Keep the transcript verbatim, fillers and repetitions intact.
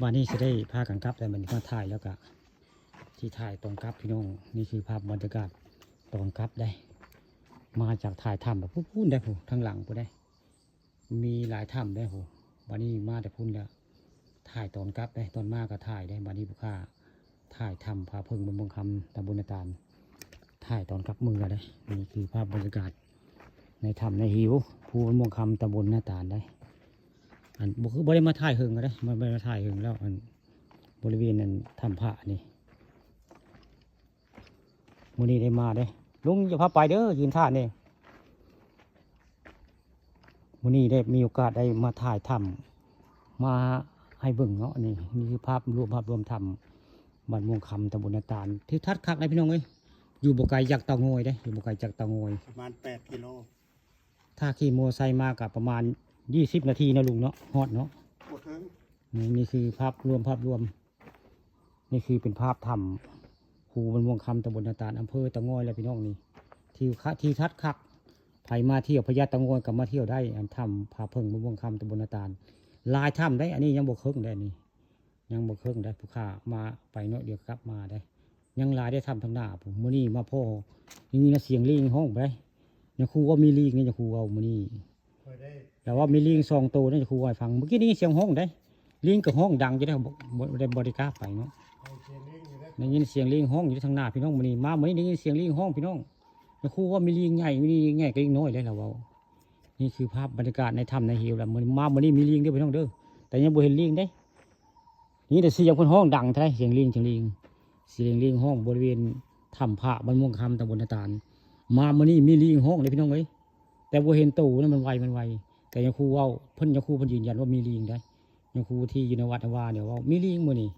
บัดนี้สิได้พากันกลับแล้ว บัดนี้มาถ่ายแล้วก็ สิถ่ายตอนกลับพี่น้อง นี่คือภาพบรรยากาศตอนกลับได้ มาจากถ่ายถ้ำแบบพู้นได้พู้นทางหลังพู้นได้ มีหลายถ้ำได้พู้น บัดนี้มาแต่พู้นแล้ว ถ่ายตอนกลับได้ ตอนมาก็ถ่ายได้ บัดนี้ผู้ข้าถ่ายถ้ำผาเพิ่งบนเมืองคำตำบลนาตาล ถ่ายตอนกลับเมืองได้ นี่คือภาพบรรยากาศในถ้ำในหิว ภูบนเมืองคำตำบลนาตาลได้ อันบ่คือบ่ได้มาถ่ายเฮิงก็ได้ มันบ่ได้มาถ่ายเฮิงแล้ว อันบริเวณนั้นถ้ำพระนี่ มื้อนี้ได้มาเด้ ลุงอย่าพาไปเด้อ ยืนท่านี่ มื้อนี้ได้มีโอกาสได้มาถ่ายถ้ำ มาให้เบิ่งเนาะ นี่ นี่คือภาพรวม ภาพรวมถ้ำบ้านม่วงคำ ตำบลนาตาล ทิวทัศน์คักเลยพี่น้องเอ้ย อยู่บ่ไกลจากเตางอยเด้ อยู่บ่ไกลจากเตางอย ประมาณแปดกิโล ถ้าขี่มอไซค์มาก็ประมาณยี่สิบนาทีเนาะลุงเนาะ ฮอดเนาะ บ่ถึง นี่ นี่คือภาพรวม ภาพรวม นี่คือเป็นภาพถ้ำภูบ้านม่วงคำ ตำบลนาตาล อำเภอเตางอยแหละพี่น้องนี่ ทิวคะ ทิวทัศน์คัก ไผมาเที่ยวพญาเตางอยก็มาเที่ยวได้ อันถ้ำผาเพิ่งบ้านม่วงคำ ตำบลนาตาล หลายถ้ำได้ อันนี้ยังบ่เคิ่งได้ อันนี้ยังบ่เคิ่งได้ ผู้ข้ามาไปน้อยเดียวกลับมาได้ ยังหลายได้ถ้ำทางหน้าพู้น มื้อนี้มาพ้อ นี่นะ เสียงลิงฮ้องไป ยาคูว่ามีลิงนี่ ยาคูเว้ามื้อนี้ แต่ว่ามีลิงสองตัวนี่ ยาคูเว้าให้ฟัง เมื่อกี้ได้ยินเสียงฮ้องได้ ลิงก็ฮ้องดังอยู่ได้ บ่ บ่ได้ บ่ได้กล้าไปเนาะ ได้ยินเสียงลิงฮ้องอยู่ทางหน้าพี่น้อง มื้อนี้มา มื้อนี้ได้ยินเสียงลิงฮ้องพี่น้อง ยาคูว่ามีลิงใหญ่ มีลิงใหญ่กับลิงน้อยได้ ลาวเว้า นี่คือภาพบรรยากาศในถ้ำในเหวแหละ มื้อนี้มา มื้อนี้มีลิงเด้อพี่น้องเด้อ แต่ยังบ่เห็นลิงเด้ นี่แต่เสียงเพิ่นฮ้องดังเท่าใด เสียงลิง เสียงลิง เสียงลิงฮ้องบริเวณถ้ำพระบ้านม่วงคำ ตำบลนาตาล มามื้อนี้มีลิงฮ้องเลยพี่น้องเอ้ย แต่บ่เห็นโตนะ มันไว มันไว แต่ยาคูเว้า เพิ่น ยาคูเพิ่นยืนยันว่ามีลิงได้ ยาคูที่อยู่ในวัดว่าเนี่ยเว้ามีลิงมื้อนี้